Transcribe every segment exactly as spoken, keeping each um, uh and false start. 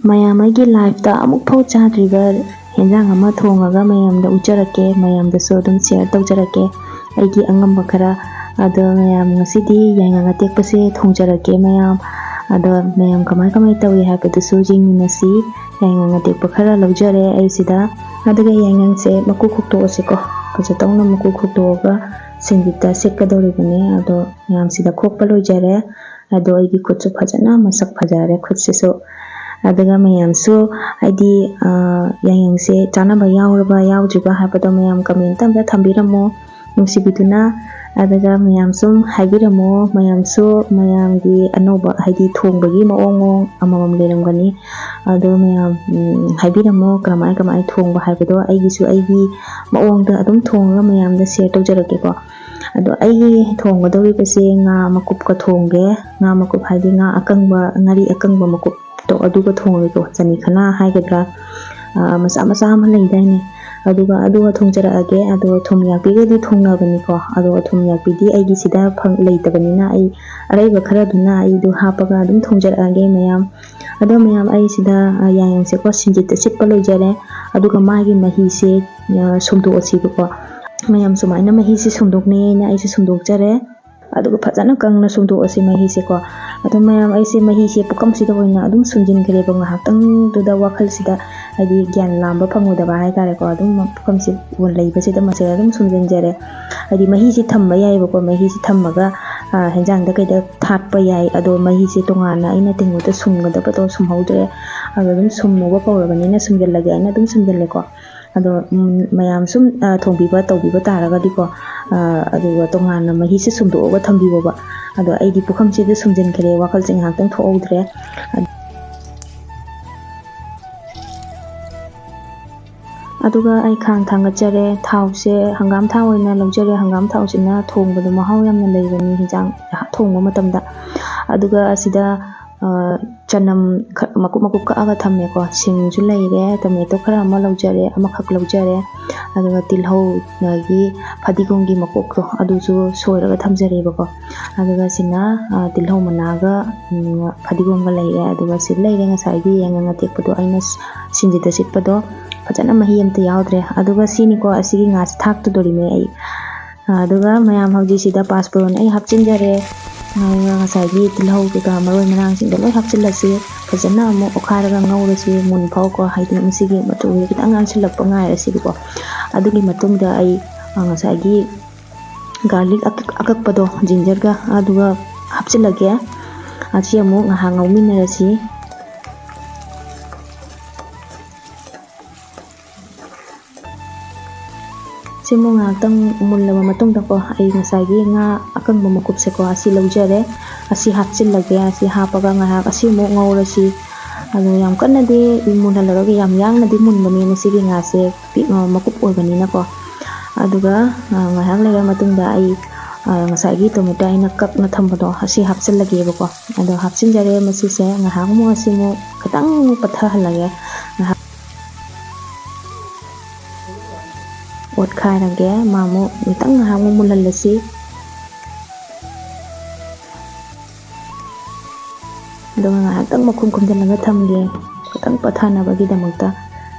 ꯃꯌꯥꯝ, ꯑꯩꯒꯤ ꯂꯥꯏꯐꯇ ꯑꯃꯨꯛ ꯐꯥꯎ ꯆꯥꯗ꯭ꯔꯤꯕ ꯍꯦꯟꯖꯥꯡ ꯑꯃ ꯊꯣꯡꯉꯒ ꯃꯌꯥꯝꯗ ꯎꯠꯆꯔꯛꯀꯦ, ꯃꯌꯥꯝꯗꯁꯨ ꯑꯗꯨꯝ ꯁꯤꯌꯔ ꯇꯧꯖꯔꯛꯀꯦ ꯑꯩꯒꯤ ꯑꯉꯝꯕ ꯈꯔ꯫ ꯑꯗꯣ ꯃꯌꯥꯝ, ꯉꯁꯤꯗꯤ ꯌꯥꯏꯉꯪ ꯑꯇꯦꯛꯄꯁꯦ ꯊꯣꯡꯖꯔꯛꯀꯦ ꯃꯌꯥꯝ꯫ ꯑꯗꯣ ꯃꯌꯥꯝ ꯀꯃꯥꯏ ꯀꯃꯥꯏ ꯇꯧꯏ ꯍꯥꯏꯕꯗꯨꯁꯨ ꯌꯦꯡꯃꯤꯟꯅꯁꯤ꯫ ꯌꯥꯏꯉꯪ ꯑꯇꯦꯛꯄ ꯈꯔ ꯂꯧꯖꯔꯦ ꯑꯩ ꯁꯤꯗ꯫ ꯑꯗꯨꯒ ꯌꯥꯏꯉꯪꯁꯦ ꯃꯀꯨ ꯈꯣꯛꯇꯣꯛꯑꯁꯤꯀꯣ꯫ ꯐꯖꯇꯧꯅ ꯃꯀꯨ ꯈꯣꯛꯇꯣꯛꯑꯒ ꯁꯤꯡꯖꯤꯠꯇ ꯁꯤꯠꯀꯗꯧꯔꯤꯕꯅꯦ꯫ ꯑꯗꯣ ꯃꯌꯥꯝ, ꯁꯤꯗ ꯈꯣꯛꯄ ꯂꯣꯏꯖꯔꯦ꯫ ꯑꯗꯣ ꯑꯩꯒꯤ ꯈꯨꯠꯁꯨ ꯐꯖꯅ ꯃꯁꯛ ꯐꯖꯔꯦ, ꯈꯨꯠꯁꯤꯁꯨ꯫ ꯑꯗꯨꯒ ꯃꯌꯥꯝꯁꯨ ꯍꯥꯏꯗꯤ, ꯑ, ꯌꯥꯏꯉꯪꯁꯦ ꯆꯥꯅꯕ ꯌꯥꯎꯔꯕ ꯌꯥꯎꯗ꯭ꯔꯤꯕ ꯍꯥꯏꯕꯗꯣ ꯃꯌꯥꯝ ꯀꯃꯦꯟꯇ ꯑꯝꯇ ꯊꯝꯕꯤꯔꯝꯃꯣ, ꯅꯨꯡꯁꯤꯕꯤꯗꯨꯅ꯫ ꯑꯗꯨꯒ ꯃꯌꯥꯝ ꯁꯨꯝ ꯍꯥꯏꯕꯤꯔꯝꯃꯣ, ꯃꯌꯥꯝꯁꯨ ꯃꯌꯥꯝꯒꯤ ꯑꯅꯧꯕ ꯍꯥꯏꯗꯤ ꯊꯣꯡꯕꯒꯤ ꯃꯑꯣꯡ ꯃꯑꯣꯡ ꯑꯃꯃꯝ ꯂꯩꯔꯝꯒꯅꯤ꯫ ꯑꯗꯣ ꯃꯌꯥꯝ, ꯎꯝ, ꯍꯥꯏꯕꯤꯔꯝꯃꯣ ꯀꯔꯝꯍꯥꯏ ꯀꯃꯥꯏꯅ ꯊꯣꯡꯕ ꯍꯥꯏꯕꯗꯣ꯫ ꯑꯩꯒꯤꯁꯨ ꯑꯩꯒꯤ ꯃꯑꯣꯡꯗ ꯑꯗꯨꯝ ꯊꯣꯡꯉꯒ ꯃꯌꯥꯝꯗ ꯁꯤꯌꯔ ꯇꯧꯖꯔꯛꯀꯦꯀꯣ꯫ ꯑꯗꯣ ꯑꯩꯒꯤ ꯊꯣꯡꯒꯗꯧꯔꯤꯕꯁꯦ ꯉꯥ ꯃꯀꯨꯞꯀ ꯊꯣꯡꯒꯦ꯫ ꯉꯥ ꯃꯀꯨꯞ ꯍꯥꯏꯗꯤ ꯉꯥ ꯑꯀꯪꯕ, ꯉꯥꯔꯤ ꯑꯀꯪꯕ ꯃꯀꯨꯞꯇꯣ ꯑꯗꯨꯒ ꯊꯣꯡꯉꯒꯦꯀꯣ꯫ ꯆꯅꯤꯈꯅꯥ ꯍꯥꯏꯒꯗ꯭ꯔꯥ, ꯑ, ꯃꯆꯥ ꯃꯆꯥ ꯑꯃ ꯂꯩꯗꯥꯏꯅꯦ? ꯑꯗꯨꯒ, ꯑꯗꯨꯒ ꯊꯣꯡꯖꯔꯛꯑꯒꯦ꯫ ꯑꯗꯣ ꯊꯨꯝ ꯌꯥꯛꯄꯤꯒꯗꯤ ꯊꯣꯡꯅꯕꯅꯤꯀꯣ꯫ ꯑꯗꯣ ꯊꯨꯝ ꯌꯥꯛꯄꯤꯗꯤ ꯑꯩꯒꯤ ꯁꯤꯗ ꯐꯪ-, ꯂꯩꯇꯕꯅꯤꯅ ꯑꯩ ꯑꯔꯩꯕ ꯈꯔꯗꯨꯅ ꯑꯩꯗꯣ ꯍꯥꯞꯄꯒ ꯑꯗꯨꯝ ꯊꯣꯡꯖꯔꯛꯑꯒꯦ ꯃꯌꯥꯝ꯫ ꯑꯗꯣ ꯃꯌꯥꯝ, ꯑꯩ ꯁꯤꯗ, ꯑ, ꯌꯥꯏꯉꯪꯁꯦꯀꯣ ꯁꯤꯡꯖꯤꯠꯇ ꯁꯤꯠꯄ ꯂꯣꯏꯖꯔꯦ꯫ ꯑꯗꯨꯒ ꯃꯥꯒꯤ ꯃꯍꯤꯁꯦ, ꯑ, ꯁꯨꯝꯗꯣꯛꯑꯁꯤꯕꯀꯣ꯫ ꯃꯌꯥꯝ, ꯁꯨꯃꯥꯏꯅ ꯃꯍꯤꯁꯦ ꯁꯨꯝꯗꯣꯛꯅꯩꯅ ꯑꯩꯁꯦ ꯁꯨꯝꯗꯣꯛꯆꯔꯦ꯫ ꯑꯗꯨꯒ ꯐꯖꯅ ꯀꯪꯅ ꯁꯨꯝꯗꯣꯛꯑꯁꯤ ꯃꯍꯤꯁꯦꯀꯣ꯫ ꯑꯗꯣ ꯃꯌꯥꯝ, ꯑꯩꯁꯦ ꯃꯍꯤꯁꯦ ꯄꯨꯈꯝꯁꯤꯗ ꯑꯣꯏꯅ ꯑꯗꯨꯝ ꯁꯨꯝꯖꯤꯟꯈ꯭ꯔꯦꯕ ꯉꯥꯏꯍꯥꯛꯇꯪꯗꯨꯗ, ꯋꯥꯈꯜꯁꯤꯗ ꯍꯥꯏꯗꯤ ꯒ꯭ꯌꯥꯟ ꯂꯥꯝꯕ ꯐꯪꯉꯨꯗꯕ ꯍꯥꯏꯇꯥꯔꯦꯀꯣ꯫ ꯑꯗꯨꯝ ꯄꯨꯈꯝꯁꯤ ꯂꯩꯕꯁꯤꯗ ꯃꯁꯤꯗ ꯑꯗꯨꯝ ꯁꯨꯝꯖꯤꯟꯖꯔꯦ꯫ ꯍꯥꯏꯗꯤ ꯃꯍꯤꯁꯤ ꯊꯝꯕ ꯌꯥꯏꯑꯕꯀꯣ꯫ ꯃꯍꯤꯁꯤ ꯊꯝꯃꯒ, ꯑ, ꯍꯦꯟꯖꯥꯡꯗ ꯀꯩꯗ ꯊꯥꯛꯄ ꯌꯥꯏ꯫ ꯑꯗꯣ ꯃꯍꯤꯁꯦ ꯇꯣꯉꯥꯟꯅ ꯑꯩꯅ ꯇꯤꯡꯉꯨꯗ ꯁꯨꯝꯒꯗꯕꯗꯣ ꯁꯨꯝꯍꯧꯗ꯭ꯔꯦ꯫ ꯑꯗꯣ ꯑꯗꯨꯝ ꯁꯨꯝꯃꯨꯕ ꯀꯧꯔꯕꯅꯤꯅ ꯁꯨꯝꯖꯤꯜꯂꯒꯦ ꯍꯥꯏꯅ ꯑꯗꯨꯝ ꯁꯨꯝꯖꯤꯜꯂꯦꯀꯣ꯫ ꯑꯗꯣ, ꯎꯝ, ꯃꯌꯥꯝ ꯁꯨꯝ, ꯑ, ꯊꯣꯡꯕꯤꯕ ꯇꯧꯕꯤꯕ ꯇꯥꯔꯒꯗꯤꯀꯣ, ꯑ, ꯑꯗꯨꯒ ꯇꯣꯉꯥꯟꯅ ꯃꯍꯤꯁꯦ ꯁꯨꯝꯗꯣꯛꯑꯒ ꯊꯝꯕꯤꯌꯣꯕ꯫ ꯑꯗꯣ ꯑꯩꯗꯤ ꯄꯨꯈꯝꯁꯤꯗ ꯁꯨꯝꯖꯤꯟꯈ꯭ꯔꯦ, ꯋꯥꯈꯜꯁꯦ ꯉꯥꯏꯍꯥꯛꯇꯪ ꯊꯣꯛꯍꯧꯗ꯭ꯔꯦ꯫ ꯑꯗꯨꯒ ꯑꯩ ꯈꯥꯡ ꯊꯥꯡꯒꯠꯆꯔꯦ꯫ ꯊꯥꯎꯁꯦ ꯍꯪꯒꯥꯝ ꯊꯥꯎ ꯑꯣꯏꯅ ꯂꯧꯖꯔꯦ꯫ ꯍꯪꯒꯥꯝ ꯊꯥꯎꯁꯤꯅ ꯊꯣꯡꯕꯗ ꯃꯍꯥꯎ ꯌꯥꯝꯅ ꯂꯩꯕꯅꯤ, ꯍꯤꯟꯖꯥꯡ ꯊꯣꯡꯕ ꯃꯇꯝꯗ꯫ ꯑꯗꯨꯒ ꯑꯁꯤꯗ, ꯑ, ꯆꯅꯝ ꯈ-, ꯃꯀꯨꯞ ꯃꯀꯨꯞ ꯀꯛꯑꯒ ꯊꯝꯃꯦꯀꯣ꯫ ꯁꯤꯡꯁꯨ ꯂꯩꯔꯦ, tomato ꯈꯔ ꯑꯃ ꯂꯧꯖꯔꯦ, ꯑꯃꯈꯛ ꯂꯧꯖꯔꯦ, ꯑꯗꯨꯒ ꯇꯤꯜꯍꯧ, ꯑꯗꯒꯤ ꯐꯗꯤꯒꯣꯝꯒꯤ ꯃꯀꯣꯛꯇꯣ ꯑꯗꯨꯁꯨ ꯁꯣꯏꯔꯒ ꯊꯝꯖꯔꯦꯕꯀꯣ꯫ ꯑꯗꯨꯒ ꯁꯤꯅ, ꯑ, ꯇꯤꯜꯍꯧ ꯃꯅꯥꯒ, ꯎꯝ, ꯐꯗꯤꯒꯣꯝꯒ ꯂꯩꯔꯦ꯫ ꯑꯗꯨꯒ ꯁꯤ ꯂꯩꯔꯦ ꯉꯁꯥꯏꯒꯤ ꯌꯥꯏꯉꯪ ꯑꯇꯦꯛꯄꯗꯣ ꯑꯩꯅ ꯁ-, ꯁꯤꯡꯁꯤꯗ ꯁꯤꯠꯄꯗꯣ, ꯐꯖꯅ ꯃꯍꯤ ꯑꯝꯇ ꯌꯥꯎꯗ꯭ꯔꯦ꯫ ꯑꯗꯨꯒ ꯁꯤꯅꯤꯀꯣ, ꯑꯁꯤꯒꯤ ꯉꯥꯁꯦ ꯊꯥꯛꯇꯗꯣꯔꯤꯃꯦ ꯑꯩ꯫ ꯑꯗꯨꯒ ꯃꯌꯥꯝ ꯍꯧꯖꯤꯛ ꯁꯤꯗ ꯄꯥꯁꯄꯣꯔꯟ ꯑꯩ ꯍꯥꯞꯆꯤꯟꯖꯔꯦ꯫ ꯑꯗꯨꯒ ꯉꯁꯥꯏꯒꯤ ꯇꯤꯜꯍꯧ ꯀꯩꯀꯥ ꯃꯔꯣꯏ ꯃꯔꯥꯡꯁꯤꯡꯗꯣ ꯂꯣꯏ ꯍꯥꯞꯆꯤꯜꯂꯁꯤ꯫ ꯐꯖꯅ ꯑꯃꯨꯛ ꯑꯣꯠꯈꯥꯏꯔꯒ ꯉꯧꯔꯁꯤ ꯃꯨꯟ ꯐꯥꯎꯀꯣ, ꯍꯥꯏꯗꯤ ꯃꯁꯤꯒꯤ ꯃꯆꯨꯁꯦ ꯈꯤꯇꯪ ꯉꯥꯡꯁꯤꯜꯂꯛꯄ ꯉꯥꯏꯔꯁꯤꯕꯀꯣ꯫ ꯑꯗꯨꯒꯤ ꯃꯇꯨꯡꯗ ꯑꯩ, ꯑ, ꯉꯁꯥꯏꯒꯤ garlic ꯑꯀꯛ-, ꯑꯀꯛꯄꯗꯣ, ginger ꯒ ꯑꯗꯨꯒ ꯍꯥꯞꯆꯤꯜꯂꯒꯦ꯫ ꯑꯁꯤ ꯑꯃꯨꯛ ꯉꯥꯏꯍꯥꯛ ꯉꯧꯃꯤꯟꯅꯔꯁꯤ꯫ ꯁꯤꯃꯨꯛ ꯉꯥꯏꯍꯥꯛꯇꯪ ꯃꯨꯜꯂꯕ ꯃꯇꯨꯡꯗꯀꯣ, ꯑꯩ ꯉꯁꯥꯏꯒꯤ ꯉꯥ ꯑꯀꯪꯕ ꯃꯀꯨꯞꯁꯦꯀꯣ, ꯑꯁꯤ ꯂꯧꯖꯔꯦ꯫ ꯑꯁꯤ ꯍꯥꯞꯆꯤꯜꯂꯒꯦ꯫ ꯑꯁꯤ ꯍꯥꯞꯄꯒ ꯉꯥꯏꯍꯥꯛ ꯑꯁꯤ ꯑꯃꯨꯛ ꯉꯧꯔꯁꯤ꯫ ꯑꯗꯣ ꯌꯥꯝ ꯀꯟꯅꯗꯤ ꯃꯨꯜꯍꯜꯂꯔꯣꯏꯒꯦ, ꯌꯥꯝ ꯌꯥꯡꯅꯗꯤ ꯃꯨꯟꯕꯅꯦ ꯃꯁꯤꯒꯤ ꯉꯥꯁꯦ, ꯄꯤꯛ-, ꯑ, ꯃꯀꯨꯞ ꯑꯣꯏꯕꯅꯤꯅꯀꯣ꯫ ꯑꯗꯨꯒ, ꯑ, ꯉꯥꯏꯍꯥꯛ ꯂꯩꯔ ꯃꯇꯨꯡꯗ ꯑꯩ, ꯑ, ꯉꯁꯥꯏꯒꯤ tomato ꯑꯩꯅ ꯀꯛꯅ ꯊꯝꯕꯗꯣ ꯑꯁꯤ ꯍꯥꯞꯆꯤꯜꯂꯒꯦꯕꯀꯣ꯫ ꯑꯗꯣ ꯍꯥꯞꯆꯤꯟꯖꯔꯦ꯫ ꯃꯁꯤꯁꯦ ꯉꯥꯏꯍꯥꯛ ꯑꯃꯨꯛ ꯑꯁꯤ ꯑꯃꯨꯛ ꯈꯤꯇꯪ ꯄꯠꯊꯍꯜꯂꯒꯦ꯫ ꯉꯥꯏꯍꯥꯛ ꯑꯣꯠꯈꯥꯏꯔꯒꯦ꯫ ꯃꯥ ꯑꯃꯨꯛ ꯉꯥꯛꯇꯪ ꯉꯥꯏꯍꯥꯛ ꯑꯃꯨꯛ ꯃꯨꯜꯍꯜꯂꯁꯤ꯫ ꯑꯗꯨꯒ ꯉꯥꯏꯍꯥꯛꯇꯪ ꯃꯈꯨꯝ ꯈꯨꯝꯖꯤꯜꯂꯒ ꯊꯝꯒꯦ, ꯈꯤꯇꯪ ꯄꯠꯊꯅꯕꯒꯤꯗꯃꯛꯇ꯫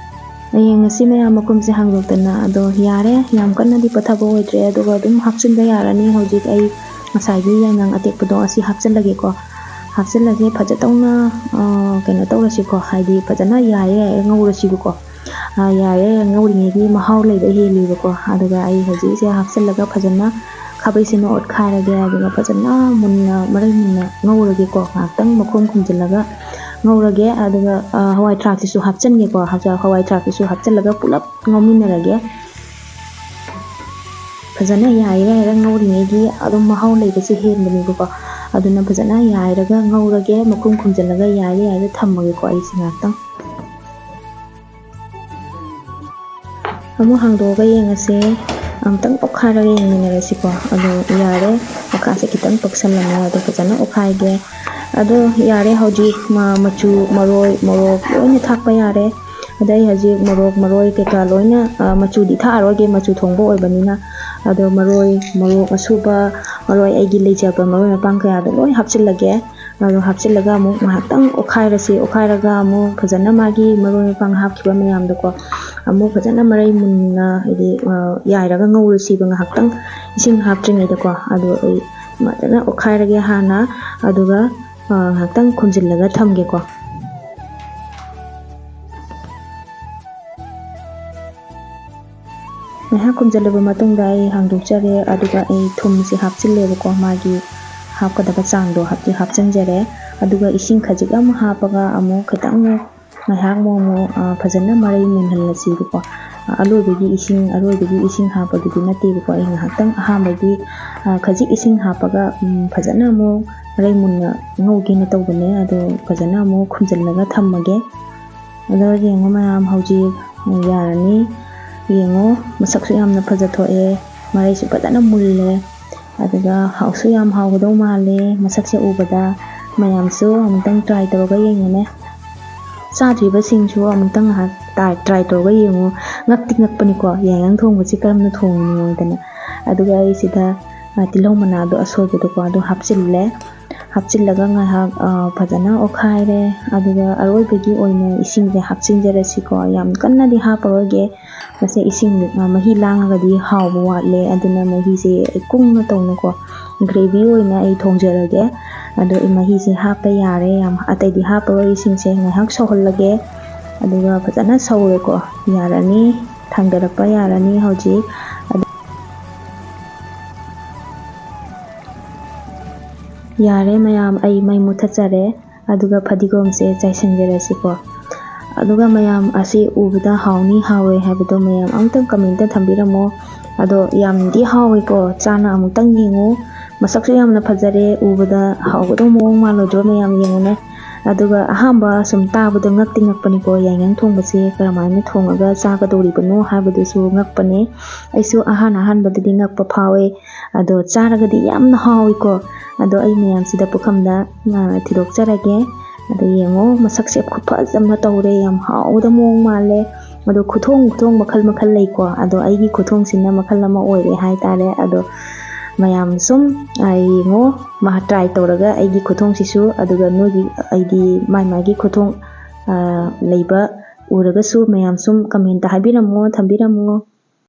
ꯍꯌꯦꯡ ꯉꯁꯤ ꯃꯌꯥꯝ ꯃꯈꯨꯝꯁꯦ ꯍꯥꯡꯗꯣꯛꯇꯅ, ꯑꯗꯣ ꯌꯥꯔꯦ, ꯌꯥꯝ ꯀꯟꯅꯗꯤ ꯄꯠꯊꯕ ꯑꯣꯏꯗ꯭ꯔꯦ꯫ ꯑꯗꯨꯒ ꯑꯗꯨꯝ ꯍꯥꯞꯆꯤꯟꯕ ꯌꯥꯔꯅꯤ꯫ ꯍꯧꯖꯤꯛ ꯑꯩ ꯉꯁꯥꯏꯒꯤ ꯌꯥꯏꯉꯪ ꯑꯇꯦꯛꯄꯗꯣ ꯑꯁꯤ ꯍꯥꯞꯆꯤꯜꯂꯒꯦꯀꯣ꯫ ꯍꯥꯞꯆꯤꯜꯂꯁꯦ꯫ ꯐꯖ ꯇꯧꯅ, ꯑ, ꯀꯩꯅꯣ ꯇꯧꯔꯁꯤꯀꯣ, ꯍꯥꯏꯗꯤ ꯐꯖꯅ ꯌꯥꯏꯔꯦ ꯌꯥꯏꯔꯦ ꯉꯧꯔꯁꯤꯕꯀꯣ꯫ ꯑ, ꯌꯥꯏꯔꯦ, ꯉꯧꯔꯤꯉꯩꯒꯤ ꯃꯍꯥꯎ ꯂꯩꯕ ꯍꯦꯜꯂꯤꯕꯀꯣ꯫ ꯑꯗꯨꯒ ꯑꯩ ꯍꯧꯖꯤꯛꯁꯦ ꯍꯥꯞꯆꯤꯜꯂꯒ ꯐꯖꯅ ꯈꯥꯕꯩꯁꯤꯅ ꯑꯣꯠꯈꯥꯏꯔꯒꯦ꯫ ꯑꯗꯨꯒ ꯐꯖꯅ ꯃꯨꯟꯅ, ꯃꯔꯩ ꯃꯨꯟꯅ ꯉꯧꯔꯒꯦꯀꯣ꯫ ꯉꯥꯏꯍꯥꯛꯇꯪ ꯃꯈꯨꯝ ꯈꯨꯝꯖꯤꯜꯂꯒ ꯉꯧꯔꯒꯦ꯫ ꯑꯗꯨꯒ, ꯑ, ꯍꯋꯥꯏ ꯊ꯭ꯔꯥꯛꯁꯤꯁꯨ ꯍꯥꯞꯆꯤꯟꯒꯦꯀꯣ꯫ ꯍꯋꯥꯏ ꯊ꯭ꯔꯥꯛꯁꯤꯁꯨ ꯍꯥꯞꯆꯤꯜꯂꯒ ꯄꯨꯂꯞ ꯉꯧꯃꯤꯟꯅꯔꯒꯦ꯫ ꯐꯖꯅ ꯌꯥꯏꯔ ꯌꯥꯏꯔ ꯉꯧꯔꯤꯉꯩꯒꯤ ꯑꯗꯨꯝ ꯃꯍꯥꯎ ꯂꯩꯕꯁꯦ ꯍꯦꯟꯕꯅꯦꯕꯀꯣ꯫ ꯑꯗꯨꯅ ꯐꯖꯅ ꯌꯥꯏꯔꯒ ꯉꯧꯔꯒꯦ, ꯃꯈꯨꯝ ꯈꯨꯝꯖꯤꯜꯂꯒ ꯌꯥꯏꯔ ꯌꯥꯏꯔ ꯊꯝꯃꯒꯦꯀꯣ ꯑꯩꯁꯦ ꯉꯥꯛꯇꯪ꯫ ꯑꯃꯨꯛ ꯍꯥꯡꯗꯣꯛꯑꯒ ꯌꯦꯡꯉꯁꯦ꯫ ꯑꯃꯨꯛꯇꯪ ꯑꯣꯠꯈꯥꯏꯔꯒ ꯌꯦꯡꯃꯤꯟꯅꯔꯁꯤꯀꯣ꯫ ꯑꯗꯣ ꯌꯥꯔꯦ, ꯃꯈꯥꯁꯦ ꯈꯤꯇꯪ ꯄꯛꯁꯜꯂꯝꯃꯦ꯫ ꯑꯗꯣ ꯐꯖꯅ ꯑꯣꯠꯈꯥꯏꯒꯦ꯫ ꯑꯗꯣ ꯌꯥꯔꯦ, ꯍꯧꯖꯤꯛ ꯃ-, ꯃꯆꯨ, ꯃꯔꯣꯏ, ꯃꯣꯔꯣꯛ ꯂꯣꯏꯅ ꯊꯥꯛꯄ ꯌꯥꯔꯦ꯫ ꯑꯗ ꯑꯩ ꯍꯧꯖꯤꯛ ꯃꯣꯔꯣꯛ, ꯃꯔꯣꯏ ꯀꯩꯀꯥ ꯂꯣꯏꯅ, ꯑ, ꯃꯆꯨꯗꯤ ꯊꯥꯛꯑꯔꯣꯏꯒꯦ, ꯃꯆꯨ ꯊꯣꯡꯕ ꯑꯣꯏꯕꯅꯤꯅ꯫ ꯑꯗꯣ ꯃꯔꯣꯏ, ꯃꯣꯔꯣꯛ ꯑꯁꯨꯕ, ꯃꯔꯣꯏ, ꯑꯩꯒꯤ ꯂꯩꯖꯕ ꯃꯔꯣꯏ ꯃꯄꯥꯡ ꯀꯌꯥꯗꯣ ꯂꯣꯏ ꯍꯥꯞꯆꯤꯜꯂꯒꯦ꯫ ꯑꯗꯣ ꯍꯥꯞꯆꯤꯜꯂꯒ ꯑꯃꯨꯛ ꯉꯥꯏꯍꯥꯛꯇꯪ ꯑꯣꯠꯈꯥꯏꯔꯁꯤ꯫ ꯑꯣꯠꯈꯥꯏꯔꯒ ꯑꯃꯨꯛ ꯐꯖꯅ ꯃꯥꯒꯤ ꯃꯔꯣꯏ ꯃꯄꯥꯡ ꯍꯥꯞꯈꯤꯕ ꯃꯌꯥꯝꯗꯣꯀꯣ, ꯑꯃꯨꯛ ꯐꯖꯅ ꯃꯔꯩ ꯃꯨꯟꯅ, ꯍꯥꯏꯗꯤ, ꯑ, ꯌꯥꯏꯔꯒ ꯉꯧꯔꯁꯤꯕ ꯉꯥꯏꯍꯥꯛꯇꯪ, ꯏꯁꯤꯡ ꯍꯥꯞꯇ꯭ꯔꯤꯉꯩꯗꯀꯣ꯫ ꯑꯗꯣ ꯑꯩ ꯐꯖꯅ ꯑꯣꯠꯈꯥꯏꯔꯒꯦ ꯍꯥꯟꯅ, ꯑꯗꯨꯒ, ꯑ, ꯉꯥꯏꯍꯥꯛꯇꯪ ꯈꯨꯝꯖꯤꯜꯂꯒ ꯊꯝꯒꯦꯀꯣ꯫ ꯉꯥꯏꯍꯥꯛ ꯈꯨꯝꯖꯤꯜꯂꯕ ꯃꯇꯨꯡꯗ ꯑꯩ ꯍꯥꯡꯗꯣꯛꯆꯔꯦ, ꯑꯗꯨꯒ ꯑꯩ ꯊꯨꯝꯁꯦ ꯍꯥꯞꯆꯤꯜꯂꯦꯕꯀꯣ, ꯃꯥꯒꯤ ꯍꯥꯞꯀꯗꯕ ꯆꯥꯡꯗꯣ ꯍꯥꯞꯇꯤ ꯍꯥꯞꯆꯤꯟꯖꯔꯦ꯫ ꯑꯗꯨꯒ ꯏꯁꯤꯡ ꯈꯖꯤꯛ ꯑꯃ ꯍꯥꯞꯄꯒ ꯑꯃꯨꯛ ꯈꯤꯇꯪ ꯉꯥꯏꯍꯥꯛ ꯑꯃꯨꯛ, ꯑꯃꯨꯛ, ꯑ, ꯐꯖꯅ ꯃꯔꯩ ꯃꯨꯟꯍꯜꯂꯁꯤꯕꯀꯣ꯫ ꯑ, ꯑꯂꯣꯏꯕꯒꯤ ꯏꯁꯤꯡ, ꯑꯔꯣꯏꯕꯒꯤ ꯏꯁꯤꯡ ꯍꯥꯞꯄꯗꯨꯗꯤ ꯅꯠꯇꯦꯕꯀꯣ꯫ ꯑꯩ ꯉꯥꯏꯍꯥꯛꯇꯪ ꯑꯍꯥꯟꯕꯒꯤ, ꯑ, ꯈꯖꯤꯛ ꯏꯁꯤꯡ ꯍꯥꯞꯄꯒ, ꯎꯝ, ꯐꯖꯅ ꯑꯃꯨꯛ ꯃꯔꯩ ꯃꯨꯟꯅ ꯉꯧꯒꯦꯅ ꯇꯧꯕꯅꯦ꯫ ꯑꯗꯣ ꯐꯖꯅ ꯑꯃꯨꯛ ꯈꯨꯝꯖꯤꯜꯂꯒ ꯊꯝꯃꯒꯦ꯫ ꯑꯗꯣ ꯌꯦꯡꯉꯣ ꯃꯌꯥꯝ, ꯍꯧꯖꯤꯛ ꯌꯥꯔꯅꯤ꯫ ꯌꯦꯡꯉꯣ, ꯃꯁꯛꯁꯨ ꯌꯥꯝꯅ ꯐꯖꯊꯣꯛꯑꯦ, ꯃꯔꯩꯁꯨ ꯐꯖꯅ ꯃꯨꯜꯂꯦ, ꯑꯗꯨꯒ ꯍꯥꯎꯁꯨ ꯌꯥꯝ ꯍꯥꯎꯒꯗꯧ ꯃꯥꯜꯂꯦ ꯃꯁꯛꯁꯦ ꯎꯕꯗ꯫ ꯃꯌꯥꯝꯁꯨ ꯑꯃꯨꯛꯇꯪ try ꯇꯧꯔꯒ ꯌꯦꯡꯉꯨꯅꯦ꯫ ꯆꯥꯗ꯭ꯔꯤꯕꯁꯤꯡꯁꯨ ꯑꯃꯨꯛꯇꯪ ꯉꯥꯏꯍꯥꯛ try, try ꯇꯧꯔꯒ ꯌꯦꯡꯉꯨ꯫ ꯉꯛꯇꯤ ꯉꯛꯄꯅꯤꯀꯣ, ꯌꯥꯏꯉꯪ ꯊꯣꯡꯕꯁꯤ ꯀꯔꯝꯅ ꯊꯣꯡꯉꯤꯅꯣ ꯍꯥꯏꯗꯅ꯫ ꯑꯗꯨꯒ ꯑꯩ ꯁꯤꯗ, ꯑ, ꯇꯤꯜꯍꯧ ꯃꯅꯥꯗꯣ ꯑꯁꯣꯏꯕꯗꯣꯀꯣ, ꯑꯗꯨ ꯍꯥꯞꯆꯤꯜꯂꯦ꯫ ꯍꯥꯞꯆꯤꯜꯂꯒ ꯉꯥꯏꯍꯥꯛ, ꯑ, ꯐꯖꯅ ꯑꯣꯠꯈꯥꯏꯔꯦ꯫ ꯑꯗꯨꯒ ꯑꯔꯣꯏꯕꯒꯤ ꯑꯣꯏꯅ ꯏꯁꯤꯡꯁꯦ ꯍꯥꯞꯆꯤꯟꯖꯔꯁꯤꯀꯣ꯫ ꯌꯥꯝ ꯀꯟꯅꯗꯤ ꯍꯥꯞꯄꯔꯣꯏꯒꯦ꯫ ꯃꯁꯤ ꯏꯁꯤꯡ, ꯑ, ꯃꯍꯤ ꯂꯥꯡꯉꯒꯗꯤ ꯍꯥꯎꯕ ꯋꯥꯠꯂꯦ꯫ ꯑꯗꯨꯅ ꯃꯍꯤꯁꯦ ꯑꯩ ꯀꯨꯡꯅ ꯇꯧꯅꯀꯣ, gravy ꯑꯣꯏꯅ ꯑꯩ ꯊꯣꯡꯖꯔꯒꯦ꯫ ꯑꯗꯣ ꯑꯩ ꯃꯍꯤꯁꯦ ꯍꯥꯞꯄ ꯌꯥꯔꯦ꯫ ꯌꯥꯝ ꯑꯇꯩꯗꯤ ꯍꯥꯞꯄꯔꯣꯏ꯫ ꯏꯁꯤꯡꯁꯦ ꯉꯥꯏꯍꯥꯛ ꯁꯧꯍꯜꯂꯒꯦ꯫ ꯑꯗꯨꯒ ꯐꯖꯅ ꯁꯧꯔꯦꯀꯣ꯫ ꯌꯥꯔꯅꯤ꯫ ꯊꯥꯡꯗꯔꯛꯄ ꯌꯥꯔꯅꯤ ꯍꯧꯖꯤꯛ꯫ ꯑꯗꯨ ꯌꯥꯔꯦ ꯃꯌꯥꯝ, ꯑꯩ ꯃꯩ ꯃꯨꯊꯠꯆꯔꯦ꯫ ꯑꯗꯨꯒ ꯐꯗꯤꯒꯣꯝꯁꯦ ꯆꯥꯏꯁꯤꯟꯖꯔꯁꯤꯀꯣ꯫ ꯑꯗꯨꯒ ꯃꯌꯥꯝ, ꯑꯁꯤ ꯎꯕꯗ ꯍꯥꯎꯅꯤ ꯍꯥꯎꯔꯣꯏ ꯍꯥꯏꯕꯗꯣ ꯃꯌꯥꯝ ꯑꯃꯨꯛꯇꯪ comment ꯊꯝꯕꯤꯔꯝꯃꯣ꯫ ꯑꯗꯣ ꯌꯥꯝꯗꯤ ꯍꯥꯎꯋꯦꯀꯣ, ꯆꯥꯅ ꯑꯃꯨꯛꯇꯪ ꯌꯦꯡꯉꯨ꯫ ꯃꯁꯛꯁꯨ ꯌꯥꯝꯅ ꯐꯖꯔꯦ, ꯎꯕꯗ ꯍꯥꯎꯒꯗꯧꯕ ꯃꯑꯣꯡ ꯃꯥꯜꯂꯣꯏꯗ꯭ꯔꯣ ꯃꯌꯥꯝ? ꯌꯦꯡꯉꯨꯅꯦ꯫ ꯑꯗꯨꯒ ꯑꯍꯥꯟꯕ ꯁꯨꯝ ꯇꯥꯕꯗ ꯉꯛꯇꯤ ꯉꯛꯄꯅꯤꯀꯣ, ꯌꯥꯏꯉꯪ ꯊꯣꯡꯕꯁꯦ ꯀꯔꯝꯍꯥꯏꯅ ꯊꯣꯡꯉꯒ ꯆꯥꯒꯗꯧꯔꯤꯕꯅꯣ ꯍꯥꯏꯕꯗꯨꯁꯨ ꯉꯛꯄꯅꯦ꯫ ꯑꯩꯁꯨ ꯑꯍꯥꯟ ꯑꯍꯥꯟꯕꯗꯗꯤ ꯉꯛꯄ ꯐꯥꯎꯋꯦ꯫ ꯑꯗꯣ ꯆꯥꯔꯒꯗꯤ ꯌꯥꯝꯅ ꯍꯥꯎꯋꯤꯀꯣ꯫ ꯑꯗꯣ ꯑꯩ ꯃꯌꯥꯝꯁꯤꯗ ꯄꯨꯈꯝꯗ, ꯑ, ꯊꯤꯗꯣꯛꯆꯔꯒꯦ꯫ ꯑꯗꯣ ꯌꯦꯡꯉꯣ, ꯃꯁꯛꯁꯦ ꯈꯨꯐꯖ ꯑꯃ ꯇꯧꯔꯦ, ꯌꯥꯝ ꯍꯥꯎꯒꯗꯕ ꯃꯑꯣꯡ ꯃꯥꯜꯂꯦ꯫ ꯑꯗꯣ ꯈꯨꯊꯣꯡ, ꯈꯨꯊꯣꯡ ꯃꯈꯜ ꯃꯈꯜ ꯂꯩꯀꯣ꯫ ꯑꯗꯣ ꯑꯩꯒꯤ ꯈꯨꯊꯣꯡꯁꯤꯅ ꯃꯈꯜ ꯑꯃ ꯑꯣꯏꯔꯦ ꯍꯥꯏꯇꯥꯔꯦ꯫ ꯑꯗꯣ ꯃꯌꯥꯝ ꯁꯨꯝ, ꯑ, ꯌꯦꯡꯉꯣ, ꯃꯍꯥꯛ try ꯇꯧꯔꯒ ꯑꯩꯒꯤ ꯈꯨꯊꯣꯡꯁꯤꯁꯨ, ꯑꯗꯨꯒ ꯅꯣꯏꯒꯤ, ꯑꯩꯗꯤ ꯃꯥꯏ ꯃꯥꯒꯤ ꯈꯨꯊꯣꯡ, ꯑ, ꯂꯩꯕ ꯎꯔꯒꯁꯨ ꯃꯌꯥꯝ ꯁꯨꯝ comment ꯍꯥꯏꯕꯤꯔꯝꯃꯣ, ꯊꯝꯕꯤꯔꯝꯃꯣ꯫